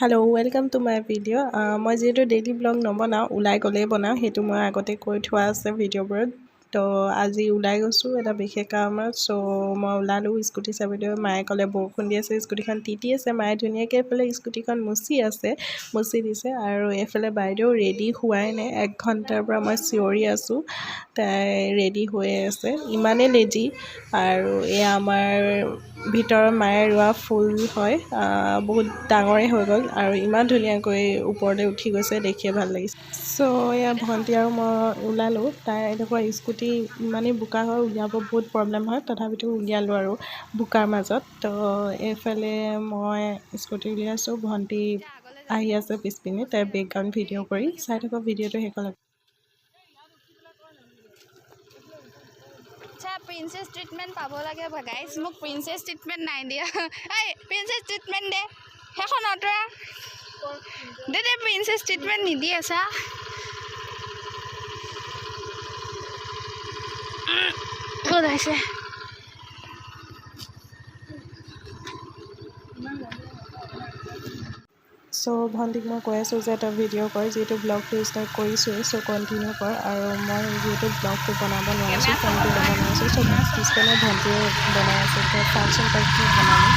Hello, welcome to my video. মই যিহেতু daily blog নবনাওঁ, ওলাই গ'লেই বনাওঁ, সেইটো মই আগতে কৈ থোৱা আছে ভিডিঅ'বোৰত। তো আজি ওলাই গৈছোঁ এটা বিশেষ কাৰণত। চ' মই ওলালোঁ স্কুটি চাবি লৈ। মায়ে ক'লে বৰষুণ দি আছে, স্কুটিখন তিতি আছে। মায়ে ধুনীয়াকৈ এইফালে স্কুটিখন মুচি আছে, মুচি দিছে। আৰু এইফালে বাইদেউ ৰেডি হোৱাই নাই। এক ঘণ্টাৰ পৰা মই চিঞৰি আছোঁ, তাই ৰেডি হৈয়ে আছে, ইমানেই লেজি। আৰু এয়া আমাৰ ভিতৰত মায়ে ৰোৱা ফুল হয়, বহুত ডাঙৰেই হৈ গ'ল আৰু ইমান ধুনীয়াকৈ ওপৰলৈ উঠি গৈছে, দেখিয়ে ভাল লাগিছে। চ' এয়া ভণ্টি আৰু মই ওলালোঁ। তাই এনেকুৱা স্কুটি ইমানেই বোকা হয়, উলিয়াব বহুত প্ৰব্লেম হয়, তথাপিতো উলিয়ালোঁ আৰু বোকাৰ মাজত। তো এইফালে মই স্কুটি উলিয়াইছোঁ, ভণ্টি আহি আছে পিছপিনে, তাই বেকগ্ৰাউণ্ড ভিডিঅ' কৰি চাই থাকক ভিডিঅ'টো শেষলৈকে। আচ্ছা, প্ৰিন্সেছ ট্ৰিটমেণ্ট পাব লাগে গাইজ, মোক প্ৰিন্সেছ ট্ৰিটমেণ্ট নাই দিয়া। এই প্ৰিন্সেছ ট্ৰিটমেণ্ট দে, সেইখন অঁতৰা দে দে, প্ৰিন্সেছ ট্ৰিটমেণ্ট নিদিয়ে চা। ক'ত হৈছে? চ' ভণ্টিক মই কৈ আছোঁ যে তই ভিডিঅ' কৰ, যিহেতু ব্লগটো ষ্টাৰ্ট কৰিছোঁৱেই, চ' কণ্টিনিউ কৰ। আৰু মই যিহেতু ব্লগটো বনাব নোৱাৰিছোঁ, ফোনটো ল'ব নোৱাৰিছোঁ, চ' পিছপিনে ভণ্টিয়ে বনাই আছে। তো চাওকচোন তাই কি বনালে।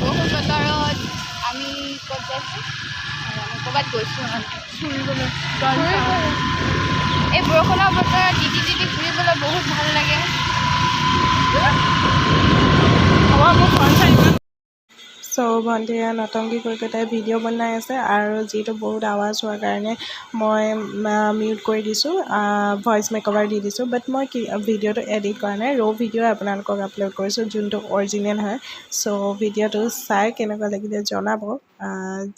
বৰষুণ বতৰত আমি ক'ত যাইছোঁ? ক'ৰবাত গৈছোঁ মানে ফুৰিবলৈ। এই বৰষুণৰ বতৰত তিতি তিতি ফুৰিবলৈ বহুত ভাল লাগে। চ' ভণ্টিয়ে নটংকি কৰি কৰি তাই ভিডিঅ' বনাই আছে আৰু যিহেতু বহুত আৱাজ হোৱাৰ কাৰণে মই মিউট কৰি দিছোঁ, ভইচ মেকঅভাৰ দি দিছোঁ। বাট মই কি ভিডিঅ'টো এডিট কৰা নাই, ৰ' ভিডিঅ' আপোনালোকক আপলোড কৰিছোঁ, যোনটো অৰিজিনেল হয়। চ' ভিডিঅ'টো চাই কেনেকুৱা লাগিলে জনাব।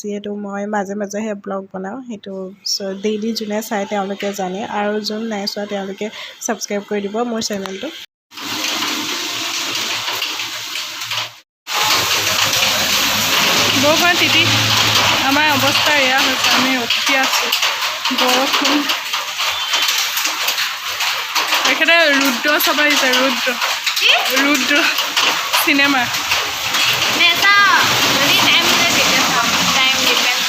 যিহেতু মই মাজে মাজেহে ব্লগ বনাওঁ, সেইটো চ' ডেইলি যোনে চায় তেওঁলোকে জানে, আৰু যোন নাই চোৱা তেওঁলোকে ছাবস্ক্ৰাইব কৰি দিব মোৰ চেনেলটো। বৰষুণ তিতি আমাৰ অৱস্থা এয়া হৈছে, আমি ৰখি আছোঁ বৰষুণ। তেখেতে ৰুদ্ৰ চাব আহিছে, ৰুদ্ৰ ৰুদ্ৰ চিনেমা। নেচাওঁ, যদি টাইম মিলে তেতিয়া চাম, টাইম ডিপেণ্ড।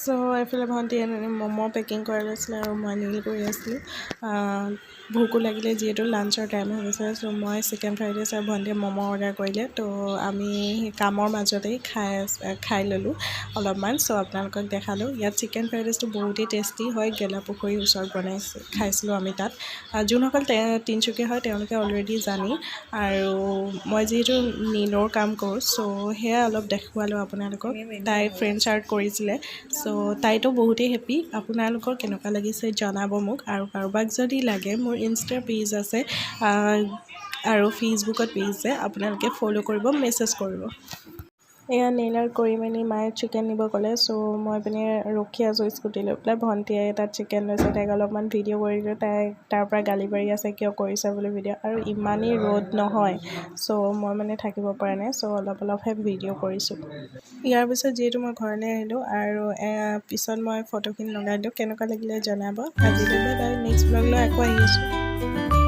চ' এইফালে ভণ্টিয়ে ম'ম' পেকিং কৰি লৈছিলে আৰু মই নীল কৰি আছিলোঁ। ভোকো লাগিলে যিহেতু লাঞ্চৰ টাইম হৈ গৈছে। চ' মই চিকেন ফ্ৰাইড ৰাইচ আৰু ভণ্টিয়ে ম'ম' অৰ্ডাৰ কৰিলে। তো আমি কামৰ মাজতেই খাই ল'লোঁ অলপমান। চ' আপোনালোকক দেখালোঁ। ইয়াত চিকেন ফ্ৰাইড ৰাইচটো বহুতেই টেষ্টি হয়, গেলাপুখুৰীৰ ওচৰত বনাইছে, খাইছিলোঁ আমি তাত। যোনসকল তিনিচুকীয়া হয় তেওঁলোকে অলৰেডি জানেই। আৰু মই যিহেতু নীলৰ কাম কৰোঁ, চ' সেয়া অলপ দেখুৱালোঁ আপোনালোকক। তাই ফ্ৰেঞ্চ আৰ্ট কৰিছিলে, চ' তাইতো বহুতেই হেপী। আপোনালোকৰ কেনেকুৱা লাগিছে জনাব মোক। আৰু কাৰোবাক যদি লাগে, মোৰ ইনষ্টা পেজ আছে আৰু ফেচবুকত পেজ আছে, আপোনালোকে ফ'ল' কৰিব, মেছেজ কৰিব। এয়া নেইল আৰ্ট কৰি মেলি মায়ে চিকেন নিব ক'লে। চ' মই পিনে ৰখি আছোঁ স্কুটি লৈ পেলাই। ভণ্টিয়ে তাত চিকেন লৈছে, তাইক অলপমান ভিডিঅ' কৰি দিলোঁ। তাই তাৰ পৰা গালি পাৰি আছে কিয় কৰিছে বুলি ভিডিঅ'। আৰু ইমানেই ৰ'দ নহয়, চ' মই মানে থাকিব পৰা নাই, চ' অলপ অলপহে ভিডিঅ' কৰিছোঁ। ইয়াৰ পিছত যিহেতু মই ঘৰলৈ আহিলোঁ আৰু পিছত মই ফটোখিনি লগাই দিলোঁ। কেনেকুৱা লাগিলে জনাব। আজিলৈ বাই বাই, নেক্সট ব্লগ লৈ আকৌ আহি আছোঁ।